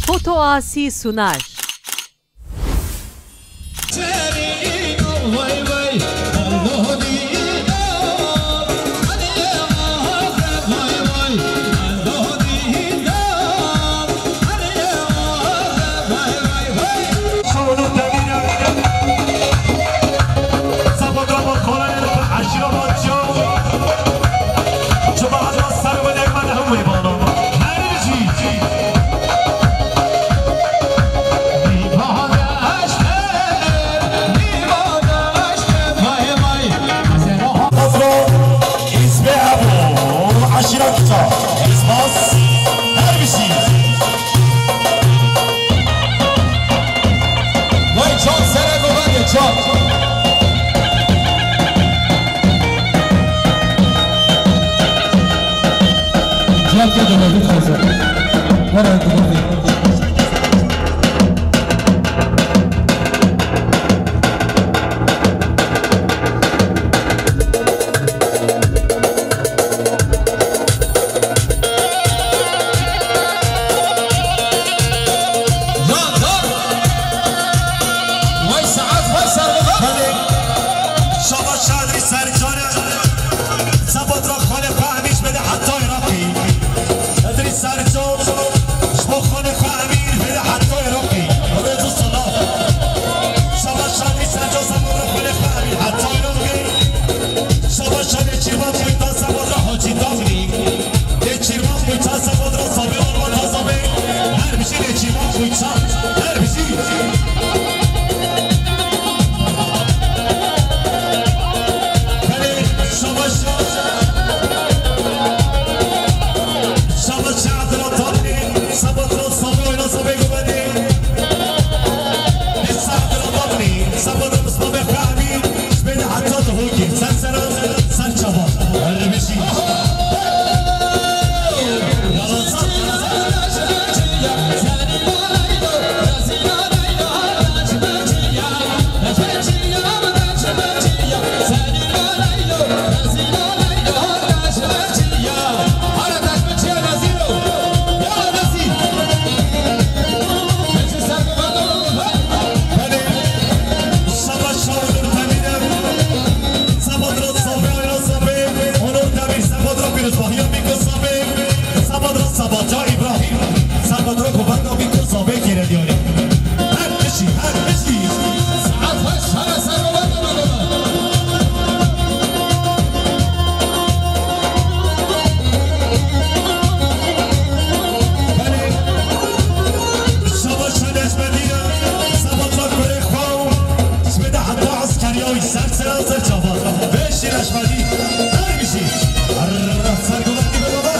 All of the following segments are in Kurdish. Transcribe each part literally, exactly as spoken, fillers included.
Foto Asi sunar. Afro, Hizbê Ebo, Eşîra Kuta, Hizbas, her bijî. Vay çak sere govendê çak. Cihat ya da Mevlüt Hazır. Were govendê. Şaba Şadrî Sercan e. Seba dira Xalê Fehmî ji bede heta Iraqî. Edrî Sercan, ji bo Xalê Fehmî bede heta Iraqî. Rêz û silav. Şaba Şadrî Sercan, seba dira Xalê Fehmî heta Iraqî. Şaba Şadrî Çîrvan Kuytan, seba dira Hacî Dawî. Lê Çîrvan Kuytan, seba dira Sabê Alman Tazabê. Her bijî lê Çîrvan Kuytan. Her bijî. Her bijî, her bijî. Saet xweş, her ser baba, baba, baba. Belê, şaba şedeşmedî ye, sabat kurê xwe û ji bide heta eskeriyayî ser sera ser çava. Beşî reşmedî, her bijî. Her ser guletî baba.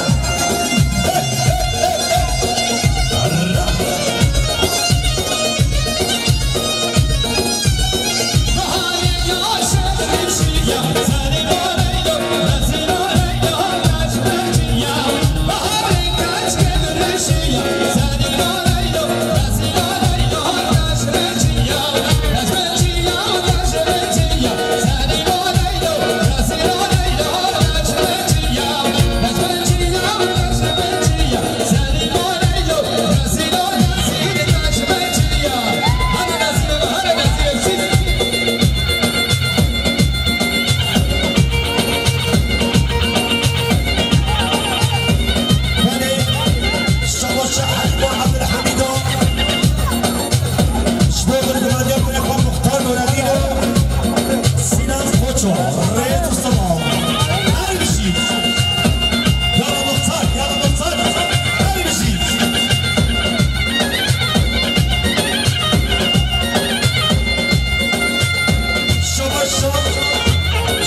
Sinan Koço, rêd û silav. Her bijî. Yala Muxtar, yala Muxtar. Her bijî. Şaba şa,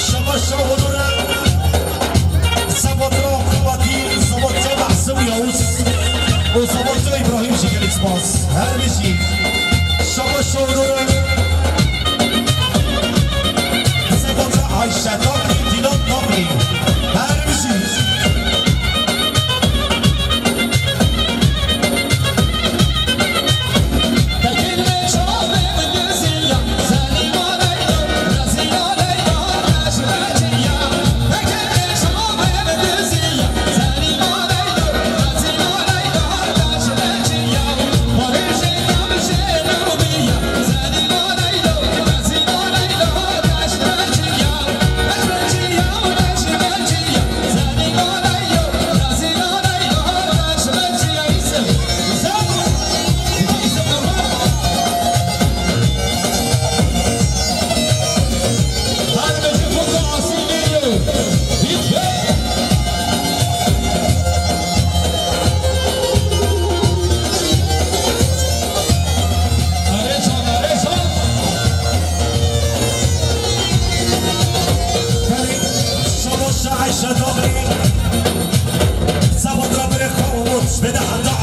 şaba şa onore. Sabatro Kabatî, Sabatro Mahsum Yavuz. Û Sabatro Îbrahîm jî gelek spas. Her bijî. Şaba şa onore. Sabatro Ayşe Takrî, Dîlan Takrî. Her bijî.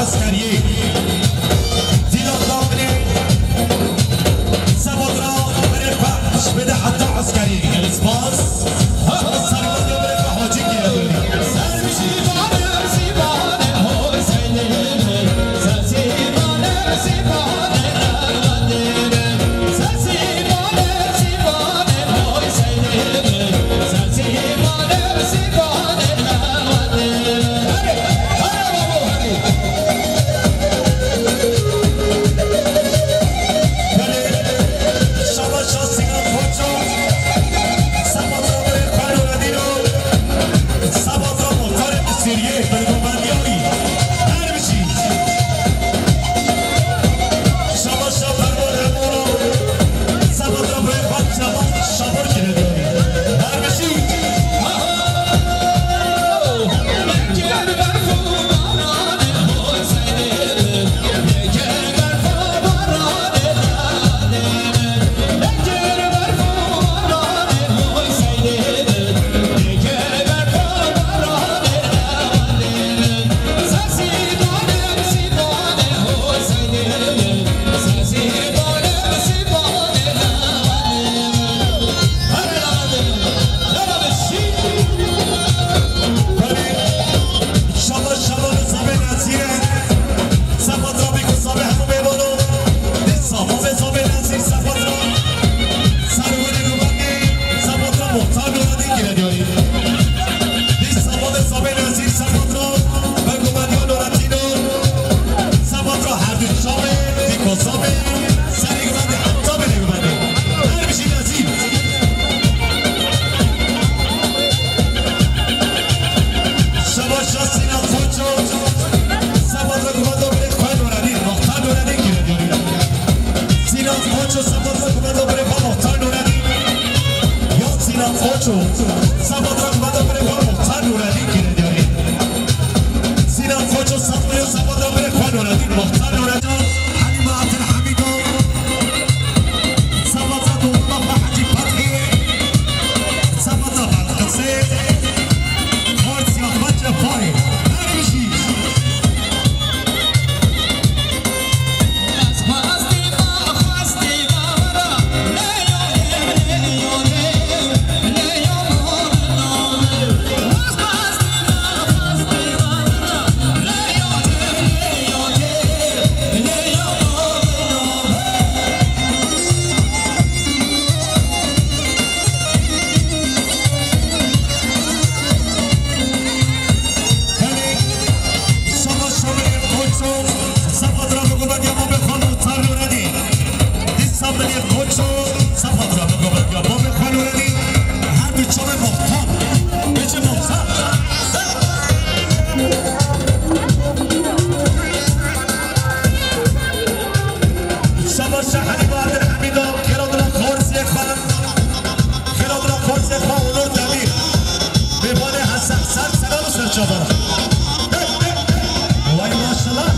Eskeriyê. Dîla daxilê. Seba dira berê xwe bide heta eskeriyê. Gelî spas. Ha, serî berê xwe hacî kire. Ser bijî. Saba şa perwar hemû ro. Saba da birê xwe çavan şabar kire diyarî. Her bijî. Şaba, şaba, sabê Nazîre. Seba trafîk û sabê hemû bêbano. Dîsa mafê sabê Nazîr seba tra. Serwirê Rûbandê seba tra muxtar Nuradîn kire diyarî. Dîsa mafê sabê Nazîr seba tra. Bergumandiya Nuretîno. Seba tra her du çavê, dîko sabê. Serê Rûbandê heta bêrê Rûbandê. Her bijî Nazîr. Şaba şa Sînan Koço, seba da gumando birê xwe Nuredîn, muxtar Nuredîn kire diyarî. Sînan Koço, seba da gumando birê xwe muxtar Nuredîn. Ya Sînan Koço, seba da gumando birê xwe muxtar Nuredîn kire diyarî. Sînan Koço, seba da birê xwe Nuredîn, muxtar Nuredîn. Halîma Abdulhamîdo. Sabata Dolma Hacî Fatihê. Sabata Balqisê. Xorsiya xwe Cefarê. Her bijî. Tenê şaba şabê Koço, seba dira bi gumediya babê xwe muxtar Nuredî. Dîsa bilê Koço, seba dira bi gumediya babê xwe Nuredî. Her du çavê muxtar. Bêje muxtar. Şaba şa Halîma Abdulhamîdo, kero dila Xorsiyê xwe. Xêra dira Xorsê xwe Onur Demîr. Mêvanê Hesen Ser, selam û serçavana. Way maşallah.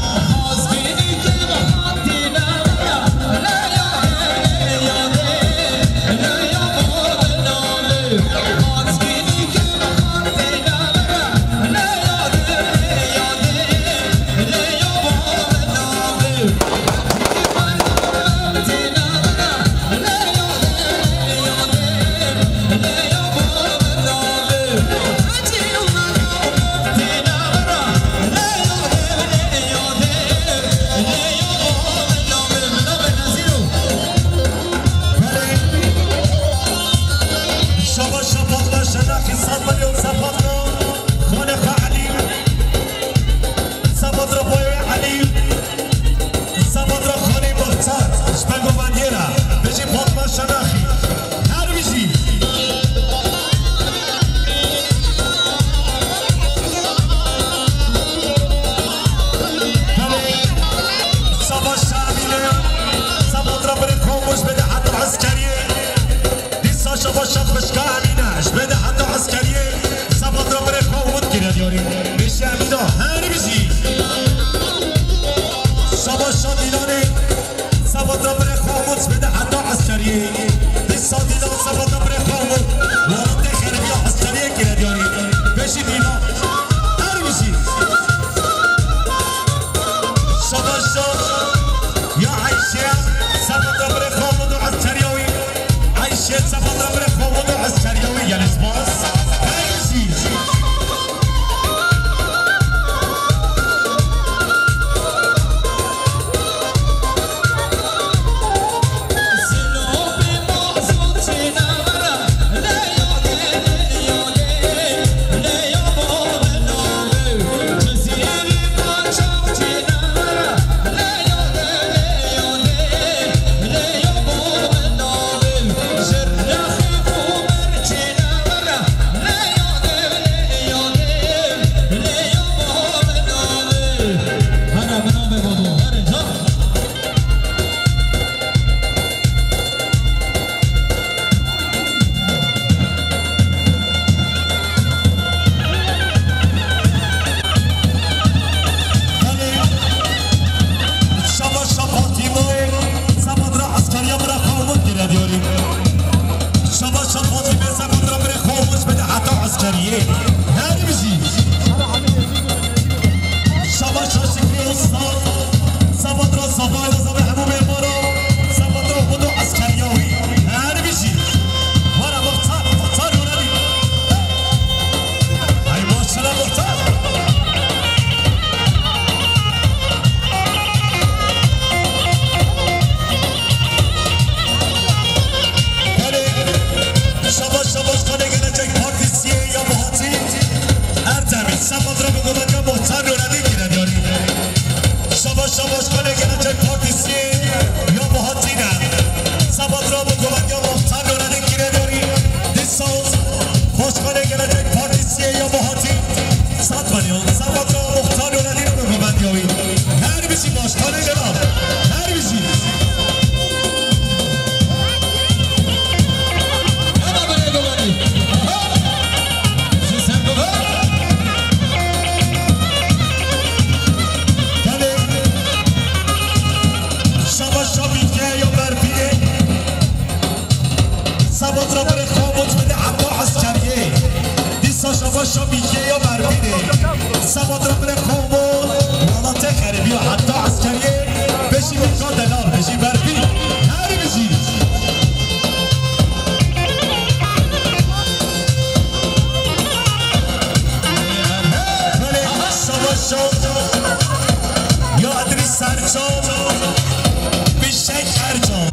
Sabah tırpine kombo, wala te xeribî ya, heta eskeriyê, beşî bir ka delal, beşî berfî, her bijî. Belê, savaş çal, ya Edrîs Serçal, Fişek Ercan.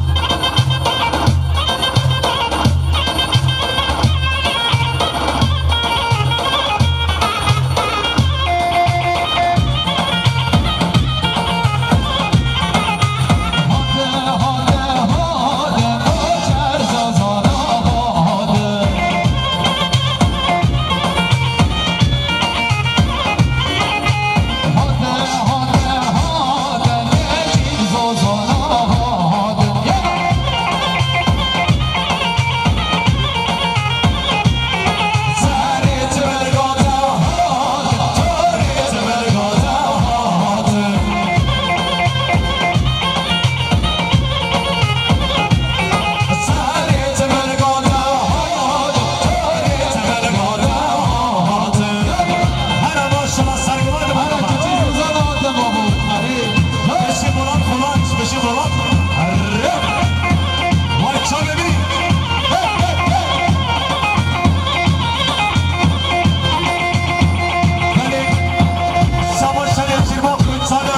Belê, seba şerê çirma xwîn çaga.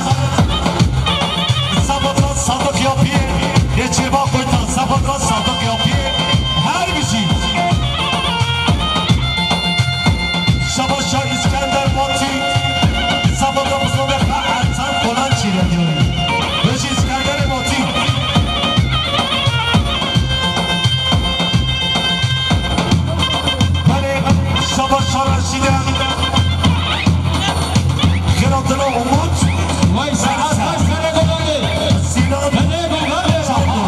Seba ka Sadık yapî, yê çirma xwîn ta, seba ka Sadık yapî. Her bijî. Şaba şa İskender Motî, seba ka bizovê xwe Ertan Kolan çîre diyarî. Bijî İskenderê Motî. Belê, şaba şa Reşîde. Xêra dilo Umut. Vay saat, vay sere golanê. Sinan. Hene golanê. Çaplı.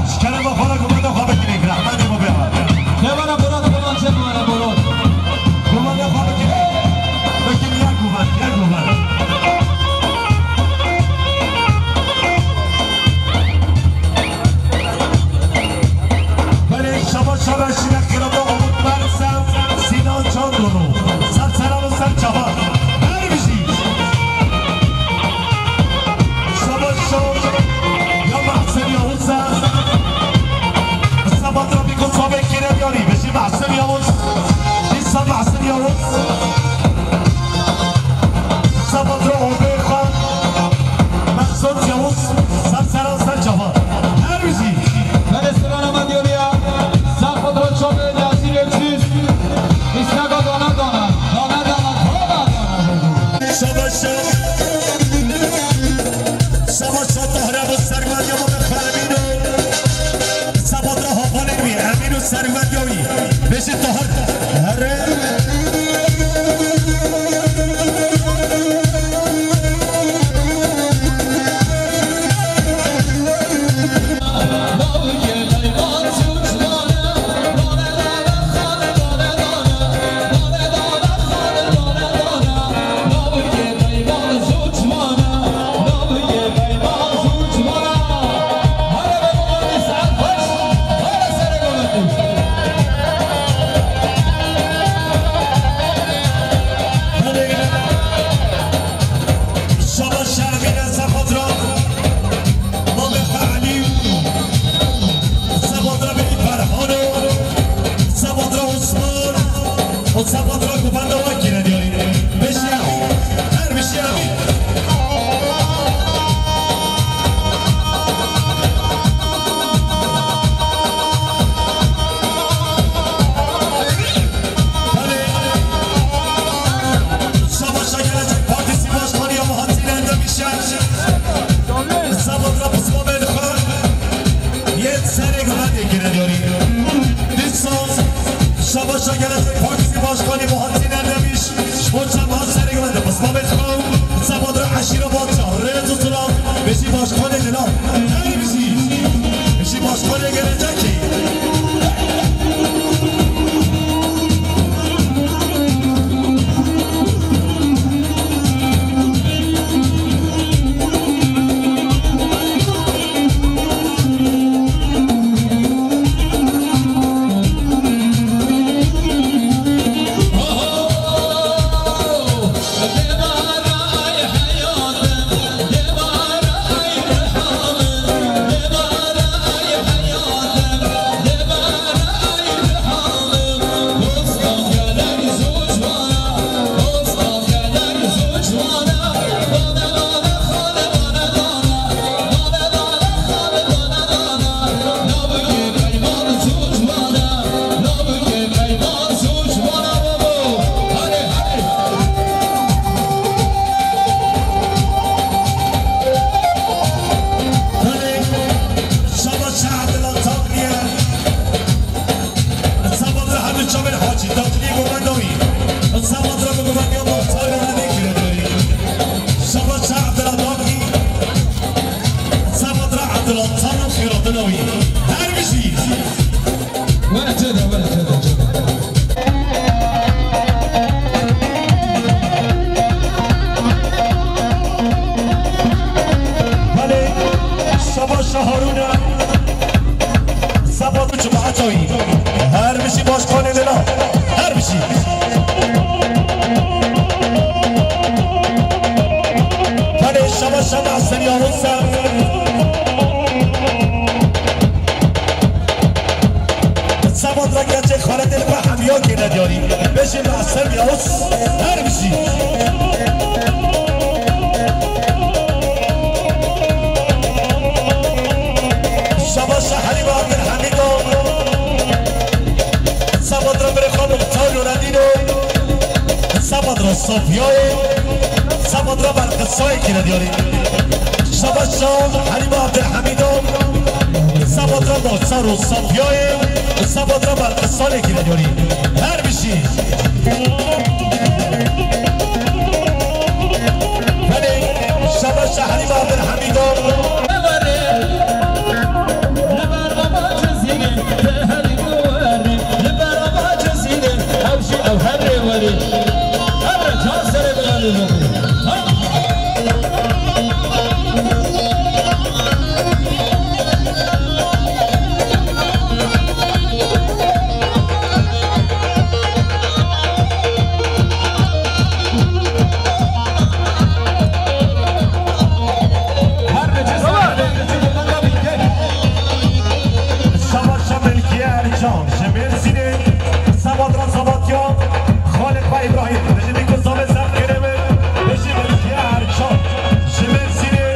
Ji kerema xwe re gumana xwe bikirê, rehmetê xwe bê. Devara Murat, Murat, çe gumana Murat. Gumana xwe bikirê. Bikirê ya guvan, ya guvan. Belê, şaba şa Reşîde, Xêra dilo Umut Mersem, Sinan Çandonu, ser seran û ser çavan. Her bijî. Şaba şa ya Mehsin Yavuz e. Seba trafîk û sabê kêre diyarî. Bijî Mehsin Yavuz. Dîsa Mehsin Yavuz. Seba tra obê xwe. Mehsud Yavuz. Ser seran ser çavan. Her bijî. Belê, sirana me diyarî ya. Ser xwe dro çavê Nezîrê Çîz. Îstega dana dana. Dana dana, dana dana. Şaba şa. Şaba şa Tahra bu sermaniya me xalimîno. Şaba tra havalên wî, Emîn û sermaniya wî. Bêjin Tahir. Here. Sayê kîre diyarî. Şabaş şa Helîma Abdulhamîdo. Sabatra Basar û Safiyayê. Sabatra Belqisanê kîre diyarî. Her bijî. Belê, şabaş şa Helîma Abdulhamîdo. Şabaş şa Melkiye Ercan, ji Mêrsînê, Sabatra Sabatya, Xalê xwe Îbrahîm, bijî bî ku zavê ser xêrê be, bijî Melkiye Ercan, ji Mêrsînê,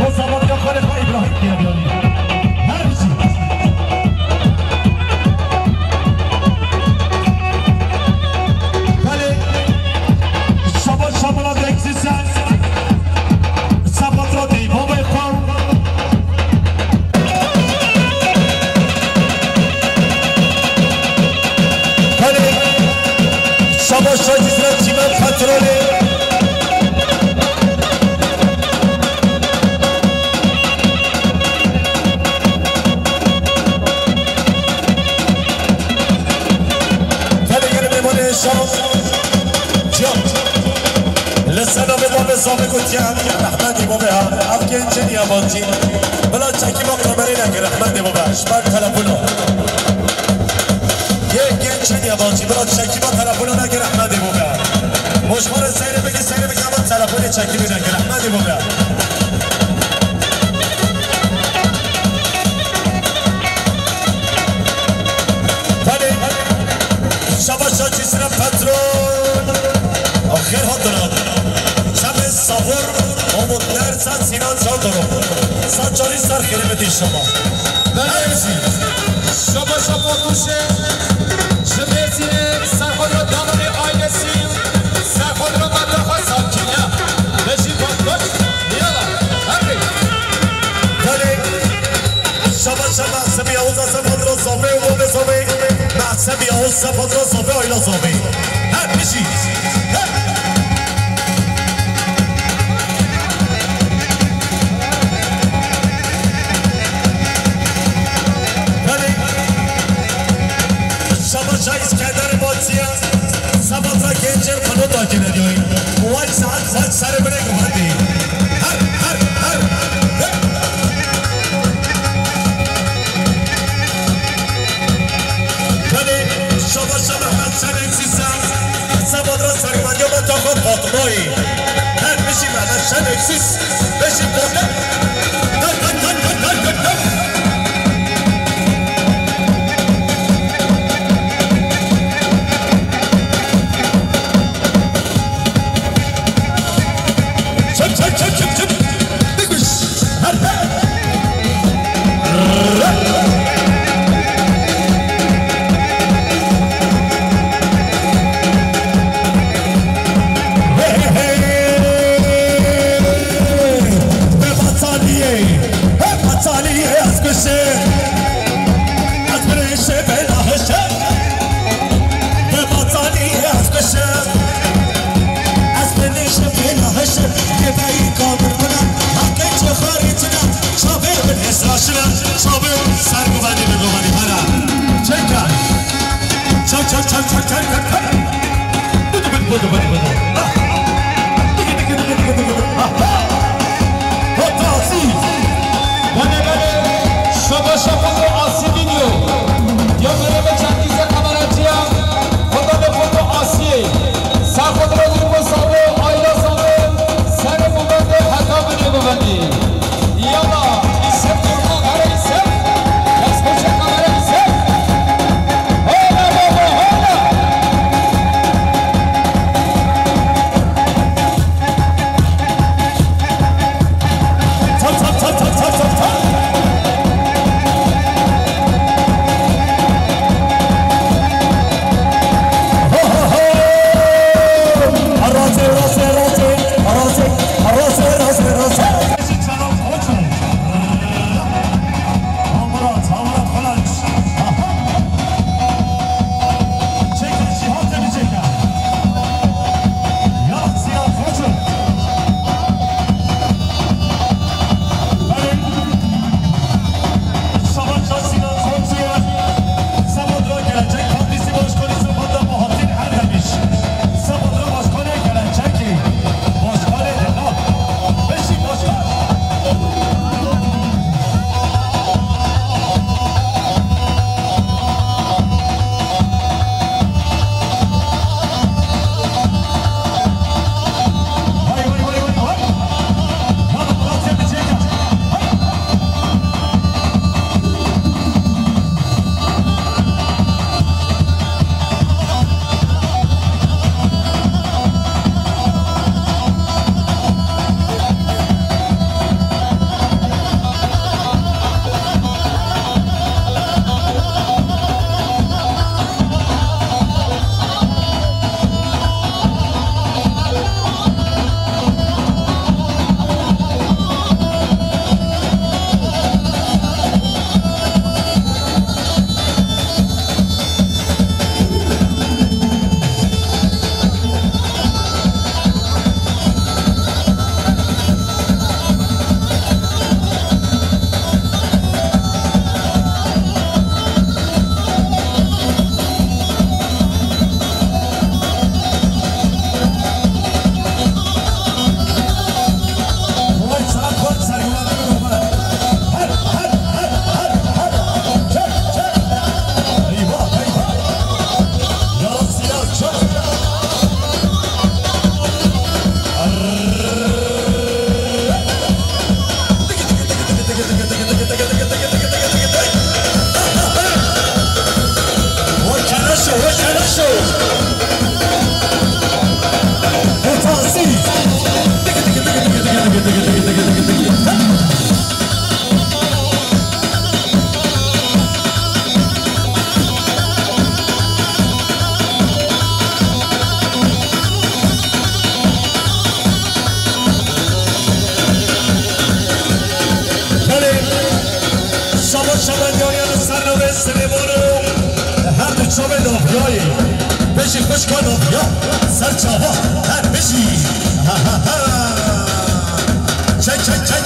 bo Sabatya Xalê xwe Îbrahîm kiriye diyarî. Her bijî. Belê, şabaş şa Milat Eksî ser, Sabatra Deyvavê xwe. Belê, şabaş şa Cizre Çîmen Petrolê. Belê, gelê mêvanê şa. Ciya. Li ser navê bavê Zavê gotiye, Rehmetî bavê ha. Ev gencên yabancî. Bila çekîma kamerê neke, Rehmetê bavê. Ji ber telefona. Yê gencên yabancî. Bila çekîma telefona neke, Rehmetê bavê. Bo ji xwe re seyre bike, seyre bike, ama telefonê çekîmê neke, Rehmetê bavê. Belê, şabaş şa Cizre Petrol. Xêr hatin. Çemê Savur, Umut Nersa, Sinan Çavdaro. Sed carî ser xêrê bidî şima. Belê, şabaş şa Fatuşê, ji Mêrsînê, Serxwedra Damanê ailesî, Serxwedra Metaxa Sakîne, Bejî Fatkoç, Niyala, Herrê. Belê, şabaş şa Mehsebî Yavuz Esefandro Zafê û Bobê Zafê, Mehsebî Yavuz Esefandro Zafê, aîla Zafê. Her bijî. Her. Belê. Şabaş şa Îskender Batıya. Sabatra gencên xanû dakine diyorî. Waç saat waç serê bine guvatî. Her, her, her. Her. Belê, şabaş şa Mehmet Şeneksî ser. Sabatra sermandiya me taxa Fatmayê. Her bijî Mehmet Şeneksî. Bijî Fatma. Her, her, her, her, her, her, her. Çek, çek, çek, çek, çek. Big wish. Her, her. Hey, hey, hey. Be bataliyê, be bataliyê ez kuşê. Ez birêşê bela hişe. Be bataliyê ez kuşê. Ez birêşê bela hişe. Kêfeyî kabir bina. Hakê çi xarî çina. Çavê min hêsra şina. Çavê ser guvanî min guvanî hera. Çek kar. Çek, çek, çek, çek, çek, çek, çek. Bıdı, bıdı, bıdı, bıdı, bıdı. Ah. Dıgı, dıgı, dıgı, dıgı, dıgı, dıgı. Ah, ah. Hop, tazi. Bane, bane. Şabaş şa foto Asî video. Ya merhaba çektize kameracıya. Foto ne foto Asî. Sen foto ne foto savo, ayla savo. Sen bu bende, hata bile bu bende. Yala, Îsef durma, kare Îsef. Yaz koça kamera Îsef. Hola baba, hola. Çavan yayê li ser navê Silêmano, her du çavê naviyayê. Bijî xwişka naviya, ser çava, her bijî. Ha, ha, ha. Çek, çek, çek.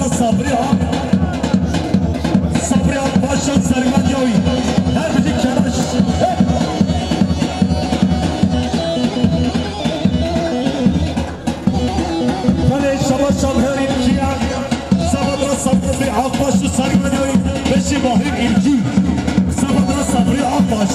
Sabrî Ak, Sabrî Akbaşa sermediya wî. Her bijî keleş. Belê şaba şab herî kiya. Sabadra Sabrî Akbaş û sermediya wî. Beşî Bahir Îlkî. Sabadra Sabrî Akbaş.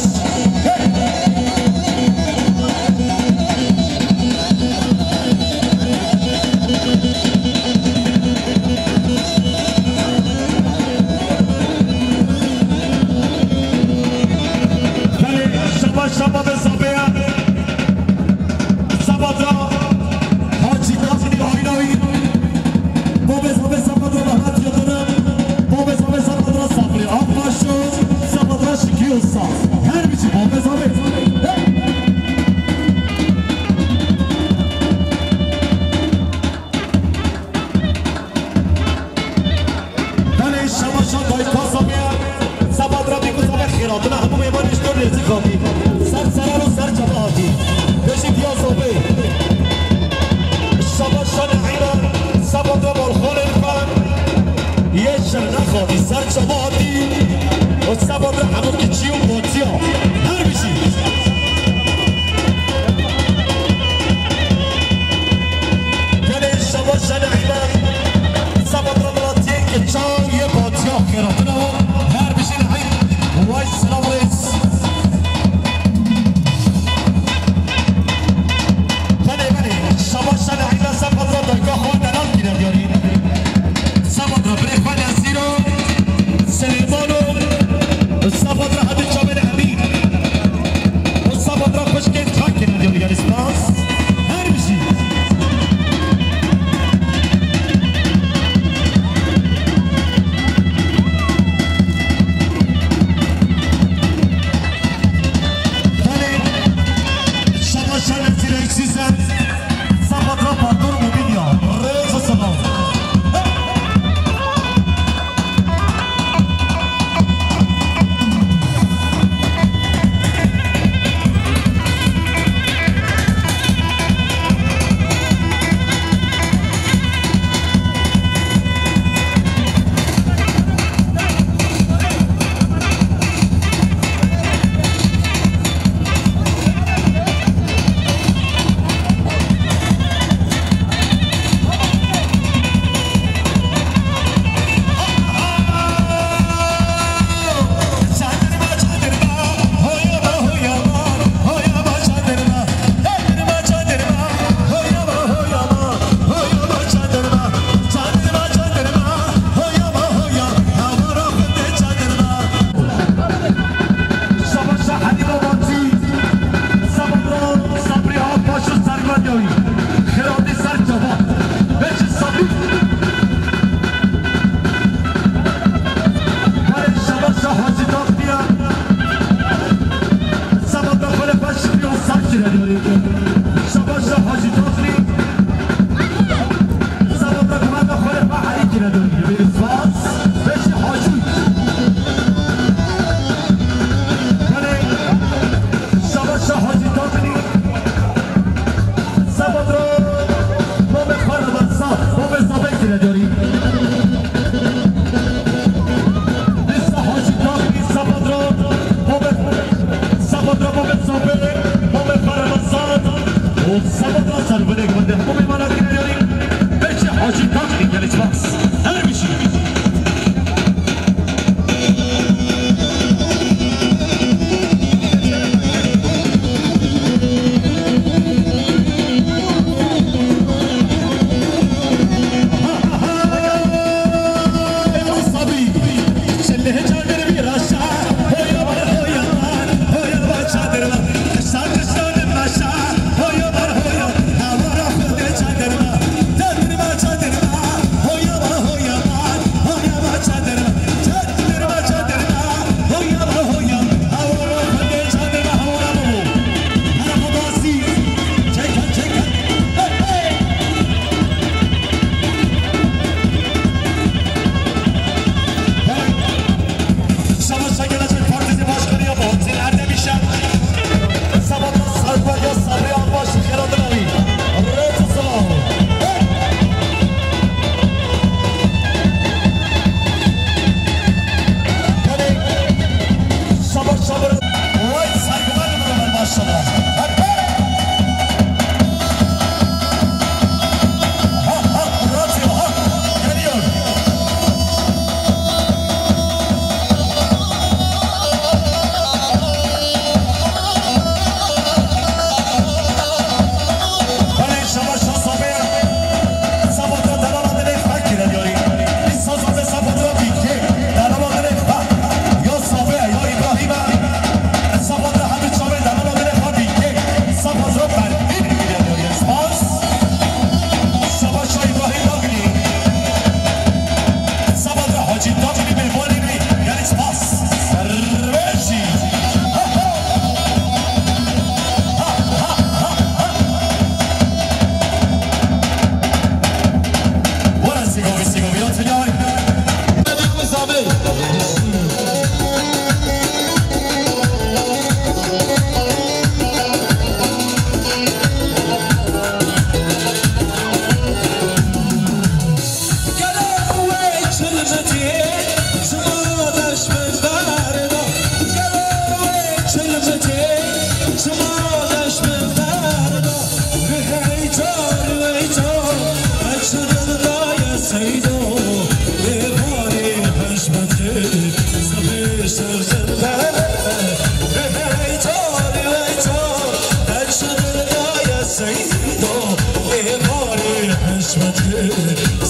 Belê, şaba, şaba be zabeya. Sabadra Hacî Nasrî Aynawi. Bo be zabe Sabadra Rahat Yıldırım. Bo be zabe Sabadra Sabri Akbaşo. Sabadra Şükrü Usta. Her biçim bo be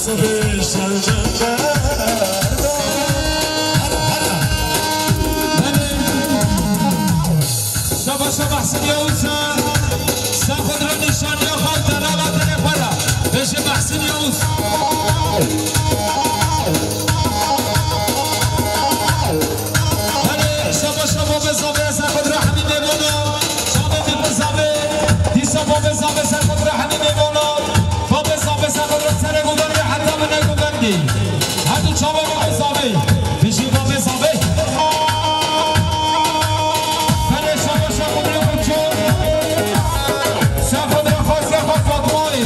Şaba şaba Hesên Yavuz, ser xwe re nîşaniya xwe, delala tenê xwe re. Bêje Hesên Yavuz. Belê, şaba şaba be zavê ser xwe re hemî mêvana. Şaba be zavê, dîsa be zavê ser xwe re hemî mêvana. Be zavê ser xwe re serê govendê heta bine govendê. Hadi çavê be zavê. Bijî be zavê. Belê şaba şaba be koço. Ser xwe re xwestiya xwe Fatmayê.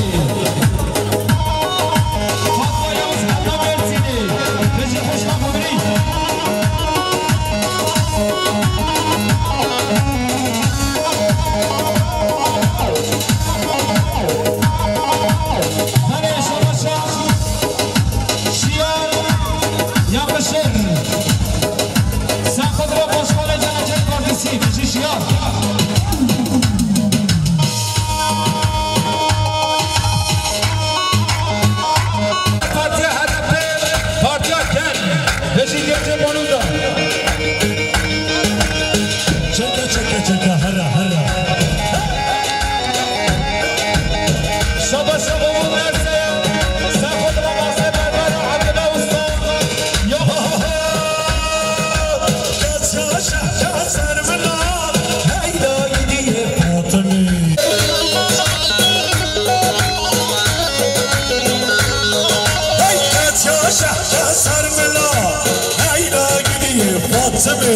Fatma Yavuz heta Mêrsînê. Bijî xwişka xwe birî. Belê şaba şaba. Şiyar Yakışır. Sen Xidra Başkanê Geleceğin Partisi, Bijî Şiyar. Partiya H D P, Partiya Ken, Bijî Gece Bonuda. Çeke, çeke, çeke, hera, hera. Şaba şaba bu derse, sen xwe re bahse berbera Abdullah Usta. Yo. Şa, şa, şa, ser min a, hey, la, gidiye Fatime. Hey, kaç yaşa, ya sarmila, hey, la, gidiye Fatime.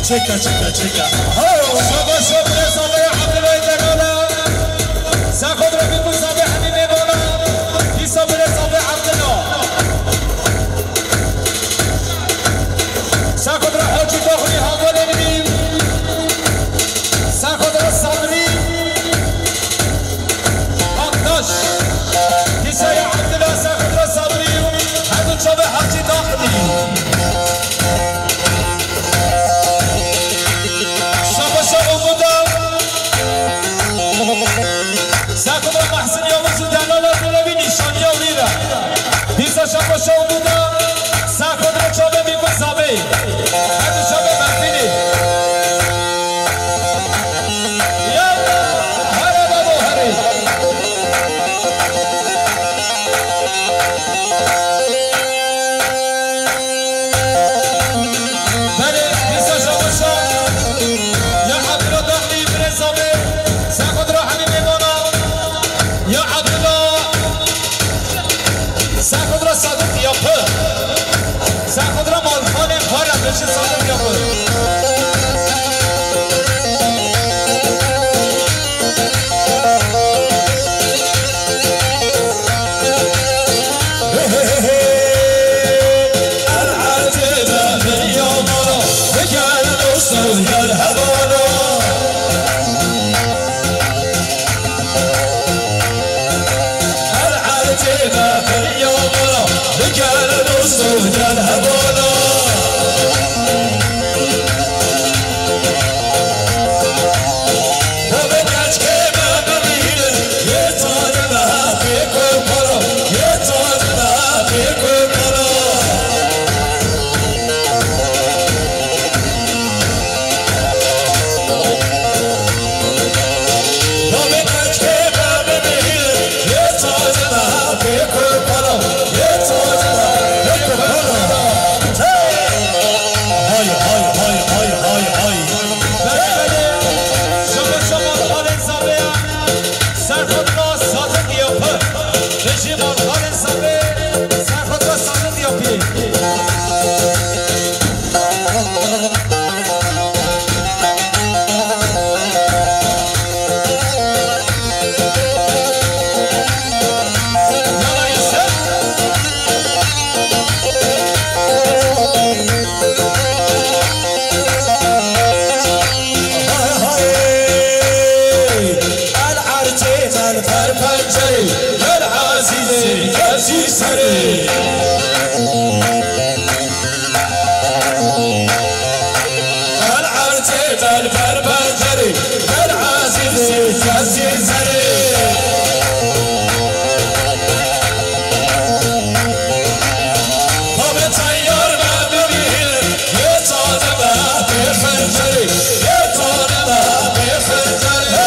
Çeka, çeka, çeka. Ho! Şaba şaba, zavê Abdullah Delala. Sen xwe re bî ku zavê hemî mêvana. Dîsa bile zavê Abdullah. Sen xwe re Hacî Doxlî, Havalê min. Sen xwe re Sabrî Aktaş. Dîsa ya Abdullah, sen xwe re Sabrî. Her du çavê Hacî Doxlî. Şaba şaba Umuda. Sen xwe re Mehsin Yavuz û Delala Dilevî nîşaniya wî re. Dîsa şaba şaba Umuda. Sen xwe re çavê bî ku zavê. Her du çavê Mervînê. Ya, here babo, here. Belê, dîsa şaba şaba. Ya Abdullah Daxlî, birê zavê. Sen xwe re hemî mêvana. Ya Abdullah. Sen xwe re Sadiq, ya serê. El erzê del ber pencerê, del ezîzê kesî serê. Tabe teyar me bibîne, yê tane me bê pencerê, yê tane me bê pencerê.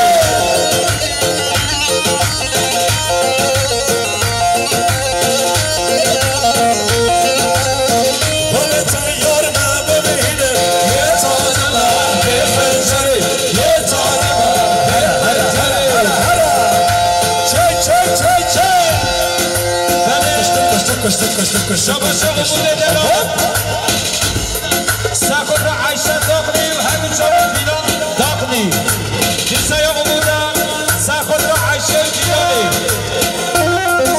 Kuştuk, kuştuk, kuştuk, kuştuk, kuştuk. Şaba, şaba, bu ne lan? Saxotra Ayşe Dağlı, her bir çabuk filan Dağlı. Kimse yok burada. Saxotra Ayşe Dağlı.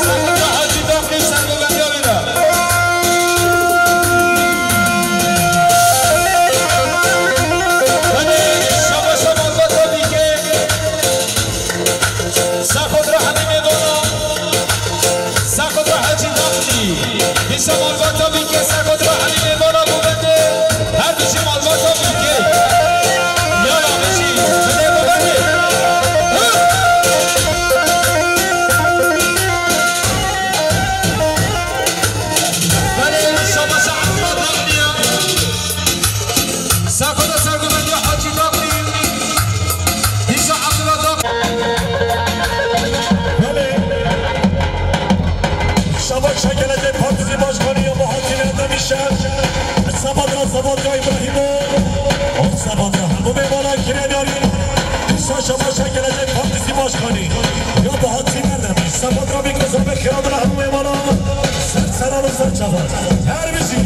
Saxotra Hacı Dağlı, sen bu ben yoluna. Hadi şaba şaba bata bike. Saxotra Halime Dona. Saxotra Hacı Dağlı. Kimse malbata bike, saxotra Halime Dona bu bende. Her bir şey malbata bike. Ya ya, bir şey. Hadi bu bende. Belê, şabaşa Abdullah Dağlı'ya. Sakoda sergovendiya Hacı Dağlı. Dîsa Abdullah Dağlı. Belê. Şabaşa Gelecek Partisi Başkanı ya Bahattin Erdem İşer. Sabaha, Sabaha İbrahimoğlu. Sabaha bu meyvana kiredarî. Dîsa şabaşa Gelecek Partisi Başkanı ya Bahattin Erdem. Sabaha bir kazanma kiradına hemû meyvana. Ser seran û ser çavan. Her bizi.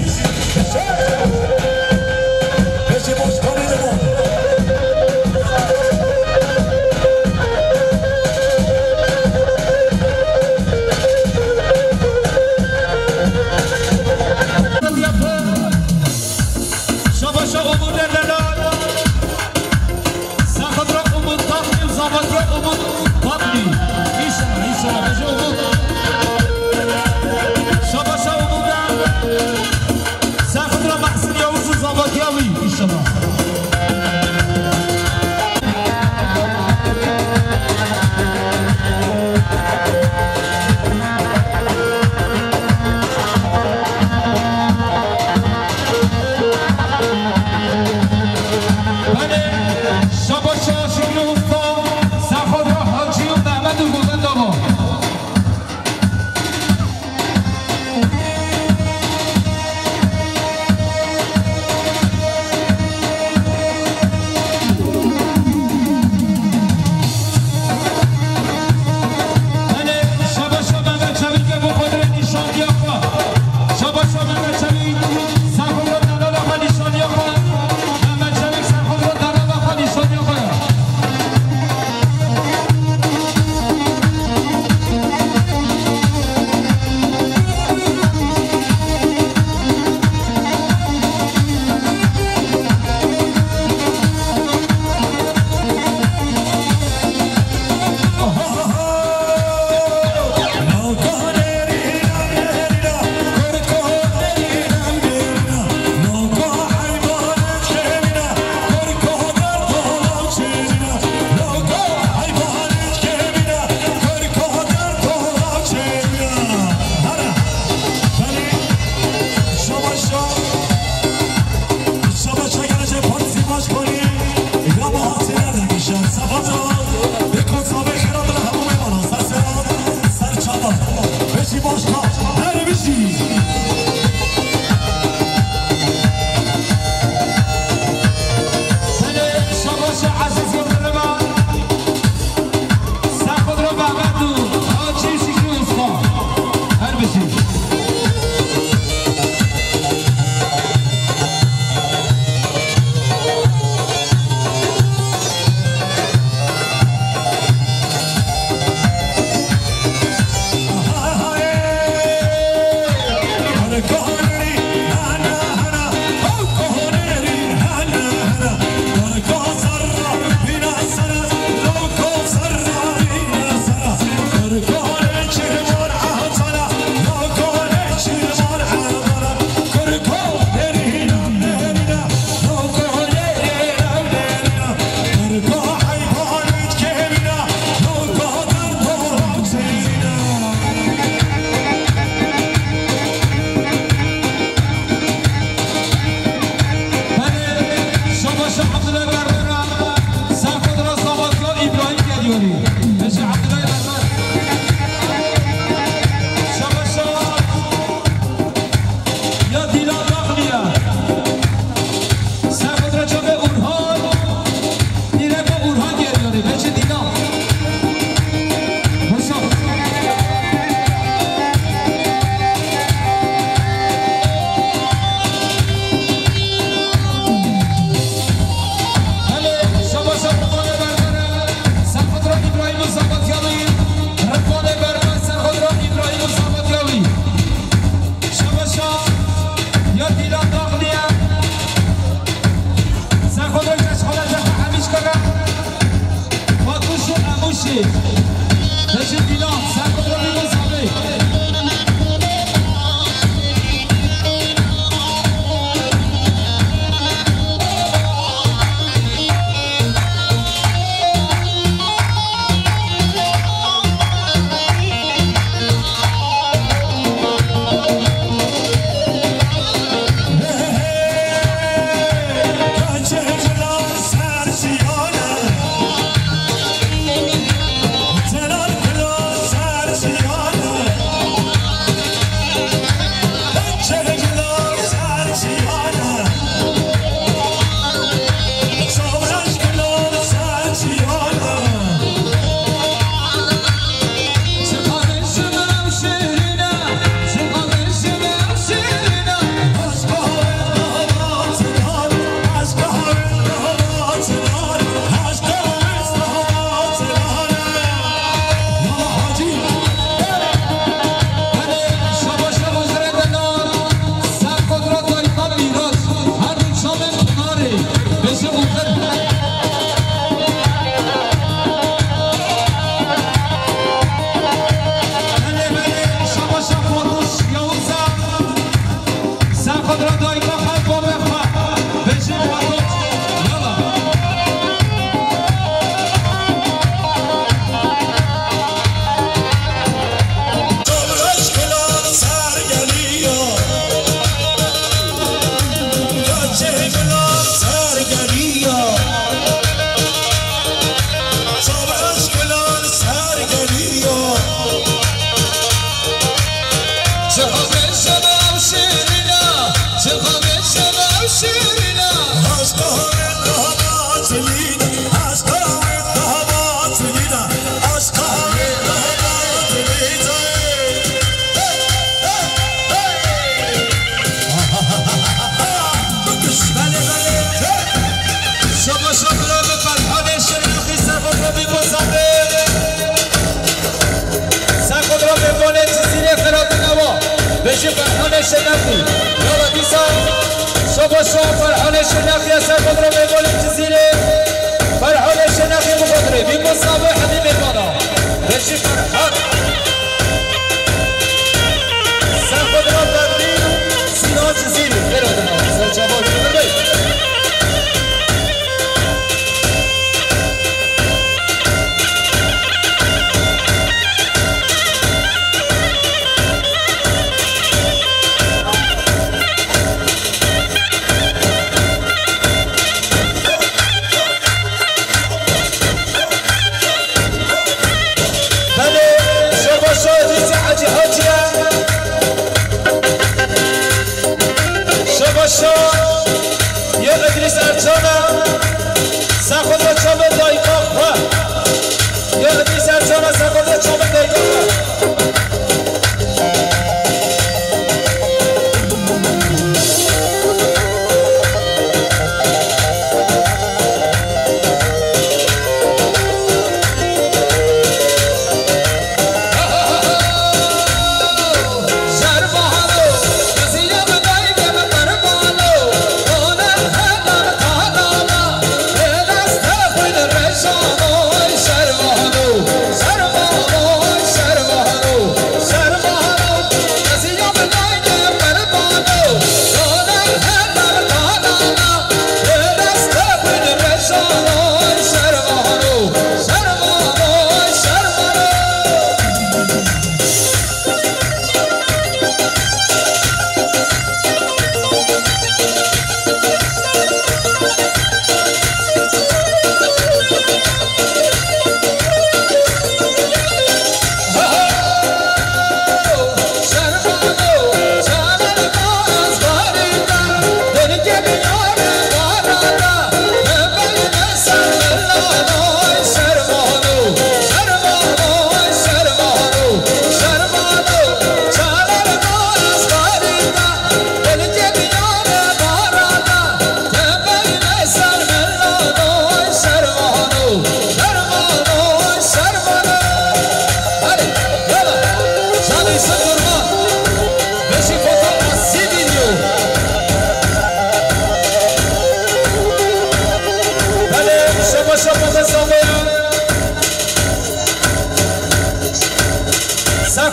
Pêşî başkanê de bû. Şabaşa Umut Erdelal. Saxotra Umut Tatlı, Saxotra Umut Tatlı. İnşallah, inşallah, beşe Umut. Şabaşa Umut. Saxotra Necip Bilal, sen kontrolü bu sabit. Şaba şabra bi Ferhanê Şirnexî ser xwe bi Muzaffer. Ser xwe bi Memolê Cizîrê xelatîna wa. Beşî Ferhanê Şirnexî. Yala dîsa şaba şab Ferhanê Şirnexî ser xwe bi Memolê Cizîrê. Ferhanê Şirnexî bi xwe bi Muzaffer hemî mêvana. Beşî Ferhan. Serxwedira Berlîn, Sînan Cizîrî, pêro dina, serçava Cizîrî. Belê, şaba şa Îdrîsê Hecî Hacî ye. Şaba şa yê Îdrîs Ercan e. Ser xwe de çavê dayika xwe. Yê Îdrîs Ercan e, ser xwe de çavê dayika xwe.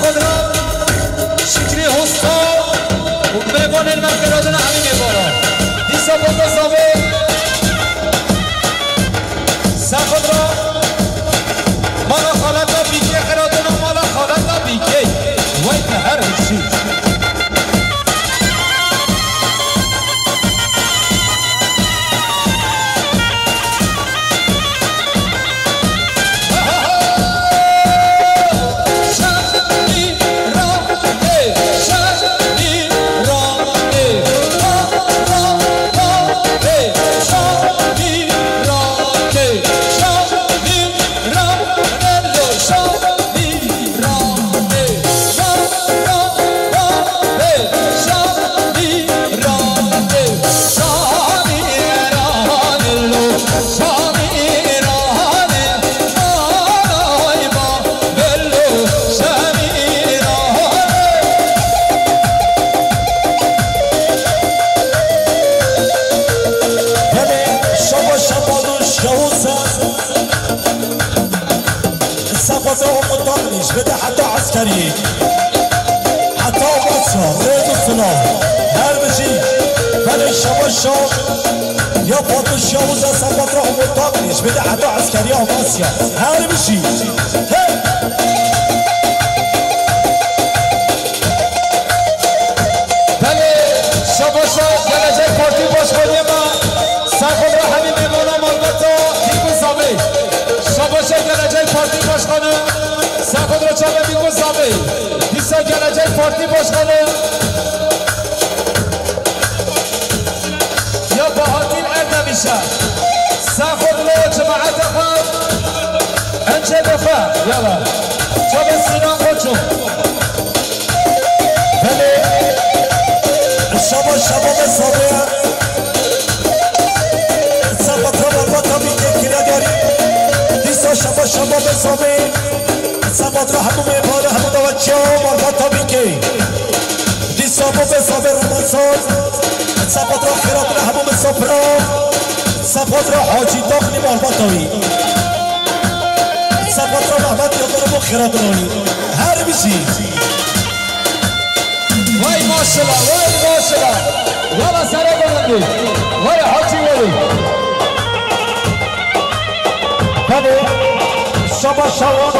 Xwe re Şikrî Hosta û mêvanên me xiradin Elî Mêvara. Dîsa Bata Zavê, Sexod re mala xaleta Bîkê xiradin û mala xaleta Bîkê. Wey te her hişî. Belê, şaba şaba du şewsa. Sefata û mutamlî ji bide heta eskeriyê. Heta Amasya, rêz û silav. Her bijî. Belê şaba şa ya Fatih Şawuza Sefata û mutamlî ji bide heta eskeriyê Amasya. Her bijî. Hey! Belê, şaba şa Gelecek Partî Başkanê me, Sexod re hemî mêvana malbata Bîk û Zavê. Şaba şa Gelecek Partî Başkanı, Sexod re çabe Bîk û Zavê. Dîsa Gelecek Partî Başkanı ya Bahattin Erdemişe. Sexod lo cemaete xwe. Ençe doxe, yala. Çabe Sinan Koçum. Belê, şaba şaba be Zavê. Sefatra malbata Bîkê kire darî. Dîsa şaba şaba be Zavê. Sefatra hemû mêvana hemû davetçiya malbata Bîkê. Dîsa bo be Zavê Remezan. Sefatra xêratina hemû misafira. Sefatra Hacî Daxlî malbata wî. Sefatra Mehmet Yildirim û xêratina wî. Her bijî. Vay maşallah, vay maşallah. Yala sere bulundî. Vay Hacî Welî. Belê, şaba şawan